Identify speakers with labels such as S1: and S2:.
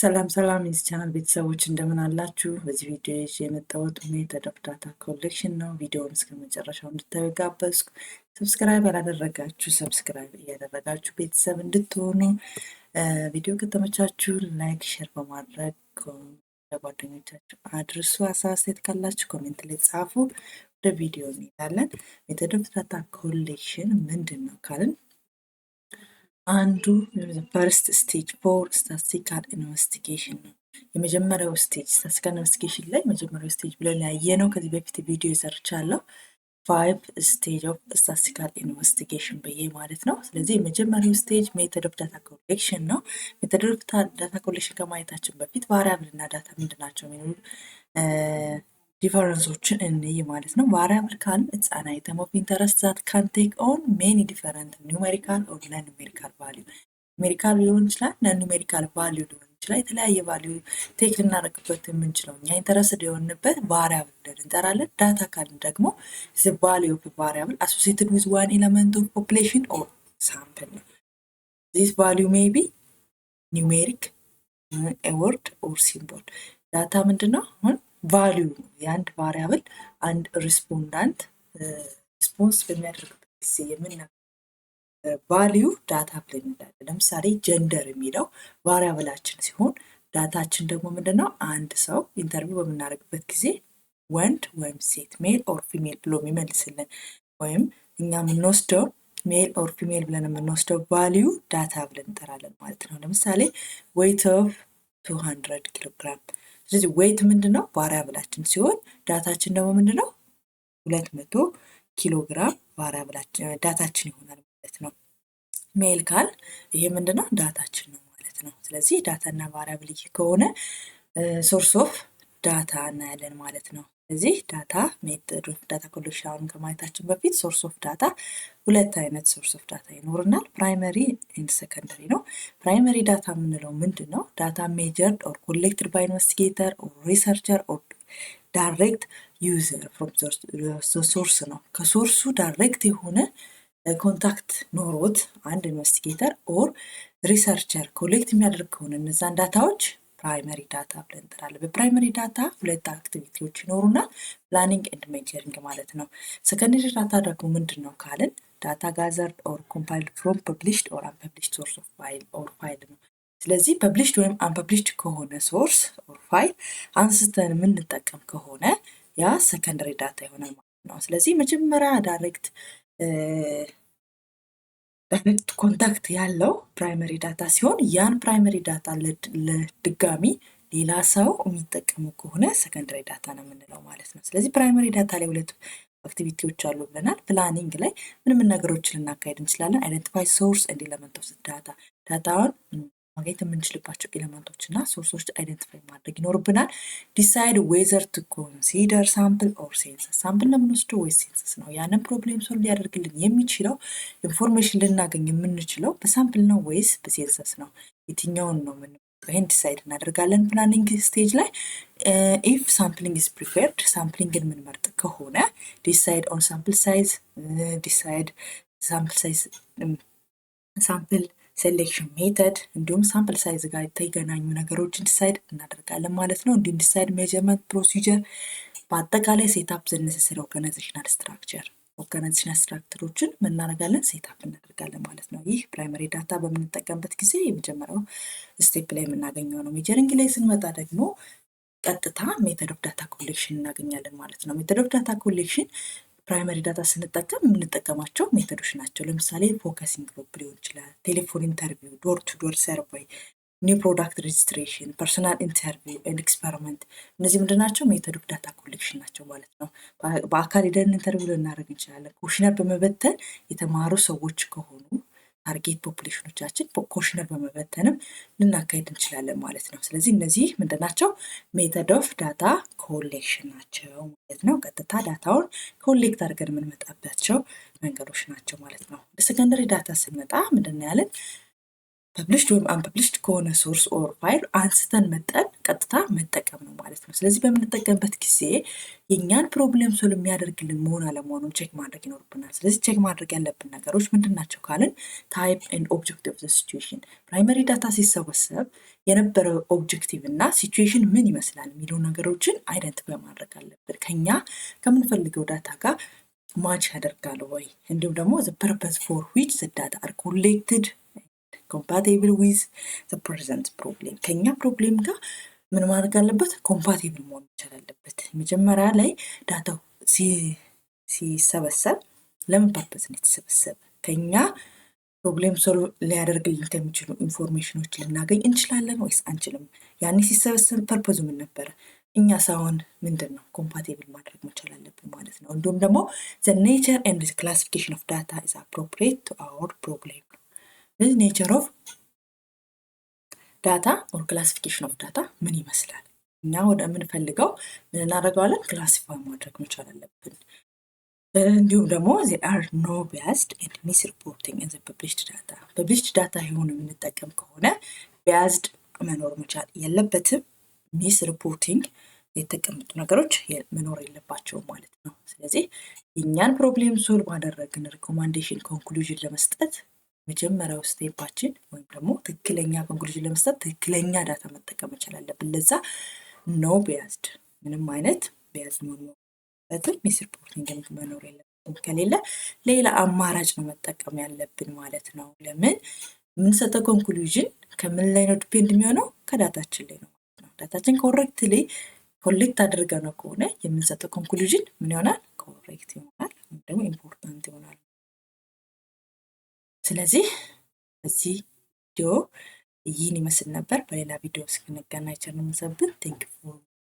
S1: ሰላም ሰላም የዚህ ቻናል ቤተሰቦች፣ እንደምን አላችሁ? በዚህ ቪዲዮ ይዤ የመጣሁት method of data collection ነው። ቪዲዮውን እስከ መጨረሻው እንድታዩ ጋበዝኩ። Subscribe ያላደረጋችሁ subscribe እያደረጋችሁ ቤተሰብ እንድትሆኑ፣ ቪዲዮ ከተመቻችሁ like፣ share በማድረግ ለጓደኞቻችሁ አድርሱ። ሀሳብ አስተያየት ካላችሁ comment ላይ ጻፉ። ወደ ቪዲዮ እንሄዳለን። Method of data collection ምንድን ነው ካልን አንዱ first stage for statistical investigation ነው። የመጀመሪያው stage statistical investigation ላይ መጀመሪያው stage ብለን ያየነው ከዚህ በፊት ቪዲዮ ሰርቻለሁ። Five stage of statistical investigation ብዬ ማለት ነው። ስለዚህ የመጀመሪያው stage method of data collection ነው። Method of data collection ከማየታችን በፊት variable እና data ምንድን ናቸው የሚሉ difference ኦችን እንይ ማለት ነው። Variable ካልን it's an item of interest that can take on many different numerical or non numerical value። Numerical ሊሆን ይችላል፣ non numerical value ሊሆን ይችላል። የተለያየ value take ልናደርግበት የምንችለው እኛ interested የሆንበት variable ብለን እንጠራለን። Data ካልን ደግሞ the value of variable associated with one element of population or sample ነው። This value may be numeric, word or symbol። Data ምንድን ነው? አሁን value የአንድ variable አንድ respondent response በሚያደርግበት ጊዜ የምና value data ብለን እንላለን። ለምሳሌ gender የሚለው variable ኣችን ሲሆን data ችን ደግሞ ምንድን ነው? አንድ ሰው interview በምናደርግበት ጊዜ ወንድ ወይም ሴት፣ male or female ብሎ የሚመልስልን ወይም እኛ የምንወስደው male or female ብለን የምንወስደው value data ብለን እንጠራለን ማለት ነው። ለምሳሌ weight of 200 ኪሎ ግራም። ስለዚህ weight ምንድን ነው? Variable ኣችን ሲሆን data ችን ደግሞ ምንድን ነው? 200 ኪሎ ግራም variable ኣችን data ችን ይሆናል ማለት ነው። Male ካል ይሄ ምንድን ነው? Data ችን ነው ማለት ነው። ስለዚህ data እና variable ከሆነ source of data እናያለን ማለት ነው። ስለዚህ data method of data collection ከማየታችን በፊት source of data፣ ሁለት አይነት source of data ይኖርናል። Primary and secondary ነው። Primary data የምንለው ምንድን ነው? Data measured or collected by investigator or researcher or direct user from source ነው። ከ source ኡ direct የሆነ contact ኖሮት አንድ investigator or researcher collect የሚያደርግ ከሆነ እነዛን data ዎች primary data ብለን እንጠራለን። በ primary data ሁለት activity ዎች ይኖሩናል፣ planning and measuring ማለት ነው። Secondary data ደግሞ ምንድን ነው ካልን data gathered or compiled from published or unpublished source of file or file ነው። ስለዚህ published ወይም unpublished ከሆነ source or file አንስተን የምንጠቀም ከሆነ ያ secondary data ይሆናል ማለት ነው። ስለዚህ መጀመሪያ direct contact ያለው primary data ሲሆን ያን primary data ለድጋሚ ሌላ ሰው የሚጠቀሙ ከሆነ secondary data ነው የምንለው ማለት ነው። ስለዚህ primary data ላይ ሁለት activity ዎች አሉ ብለናል። Planning ላይ ምን ምን ነገሮችን ልናካሄድ እንችላለን? Identify source and element of data፣ data ውን ማግኘት የምንችልባቸው element ኦች እና source ኦች identify ማድረግ ይኖርብናል። Decide whether to consider sample or census፣ sample ነው የምንወስደው ወይስ census ነው? ያንን problem solve ሊያደርግልን የሚችለው information ልናገኝ የምንችለው በ sample ነው ወይስ በ census ነው? የትኛውን ነው የምንመርጠው? ይህን decide እናደርጋለን planning stage ላይ። If sampling is preferred፣ sampling ን የምንመርጥ ከሆነ decide on sample size፣ decide sample size፣ sample selection method እንዲሁም sample size ጋር የተገናኙ ነገሮችን decide እናደርጋለን ማለት ነው። እንዲሁም decide measurement procedure፣ በአጠቃላይ set up the necessary organizational structure፣ organizational structure ኦችን ምን እናደርጋለን? Set up እናደርጋለን ማለት ነው። ይህ primary data በምንጠቀምበት ጊዜ የመጀመሪያው step ላይ የምናገኘው ነው። Measuring ላይ ስንመጣ ደግሞ ቀጥታ method of data collection እናገኛለን ማለት ነው። Method of data collection primary data ስንጠቀም የምንጠቀማቸው method ኦች ናቸው። ለምሳሌ focusing group ሊሆን ይችላል፣ telephone interview፣ door to door survey፣ new product registration፣ personal interview and experiment። እነዚህ ምንድን ናቸው? Method of data collection ናቸው ማለት ነው። በአካል ሄደን interview ልናደርግ እንችላለን። Questionnaire በመበተን፣ የተማሩ ሰዎች ከሆኑ target population ኦቻችን questionnaire በመበተንም ልናካሄድ እንችላለን ማለት ነው። ስለዚህ እነዚህ ምንድን ናቸው? Method of data collection ናቸው ማለት ነው። ቀጥታ data ውን collect አድርገን የምንመጣባቸው መንገዶች ናቸው ማለት ነው። ወደ secondary data ስንመጣ ምንድን ነው ያለን? Published ወይም unpublished ከሆነ source or file አንስተን መጠን ቀጥታ መጠቀም ነው ማለት ነው። ስለዚህ በምንጠቀምበት ጊዜ የእኛን problem solve የሚያደርግልን መሆን አለመሆኑን check ማድረግ ይኖርብናል። ስለዚህ check ማድረግ ያለብን ነገሮች ምንድን ናቸው ካልን type and objective of situation፣ primary data ሲሰበሰብ የነበረው objective እና situation ምን ይመስላል የሚሉ ነገሮችን identify ማድረግ አለብን። ከኛ ከምንፈልገው data ጋር match ያደርጋል ወይ፣ እንዲሁም ደግሞ the purpose for which the data are collected compatible with the present problem፣ ከኛ problem ጋር ምን ማድረግ አለበት? Compatible መሆን መቻል አለበት። መጀመሪያ ላይ data ው ሲሰበሰብ ለምን purpose ነው የተሰበሰበ? ከኛ problem solve ሊያደርግልን ከሚችሉ information ኖች ልናገኝ እንችላለን ወይስ አንችልም? ያኔ ሲሰበሰብ purpose ኡ ምን ነበረ? እኛ ሳይሆን ምንድን ነው compatible ማድረግ መቻል አለብን ማለት ነው። እንዲሁም ደግሞ the nature and classification of data is appropriate to our problem ነው። ስለዚህ nature of data or classification of data ምን ይመስላል? እኛ ወደ የምንፈልገው ምን እናደርገዋለን? Classify ማድረግ መቻል አለብን። እንዲሁም ደግሞ there are no biased and misreporting in the published data። Published data የሆነ የምንጠቀም ከሆነ biased መኖር መቻል የለበትም። Misreporting የተቀመጡ ነገሮች መኖር የለባቸውም ማለት ነው። ስለዚህ የእኛን problem solve ባደረግን recommendation conclusion ለመስጠት መጀመሪያው step ኣችን ወይም ደግሞ ትክክለኛ conclusion ለመስጠት ትክክለኛ data መጠቀም መቻል አለብን። ለዛ no biased፣ ምንም አይነት bias መኖር የለበትም፣ misreporting መኖር የለበትም። ከሌለ ሌላ አማራጭ ነው መጠቀም ያለብን ማለት ነው። ለምን የምንሰጠው conclusion ከምን ላይ ነው depend የሚሆነው? ከ data ችን ላይ ነው ማለት ነው። Data ችን correctly collect አድርገነው ከሆነ የምንሰጠው conclusion ምን ይሆናል? Correct ይሆናል ወይም ደግሞ important ይሆናል። ስለዚህ በዚህ ቪዲዮ ይህን ይመስል ነበር። በሌላ ቪዲዮ እስክንገናኝ ቸር እንሰንብት። Thank you.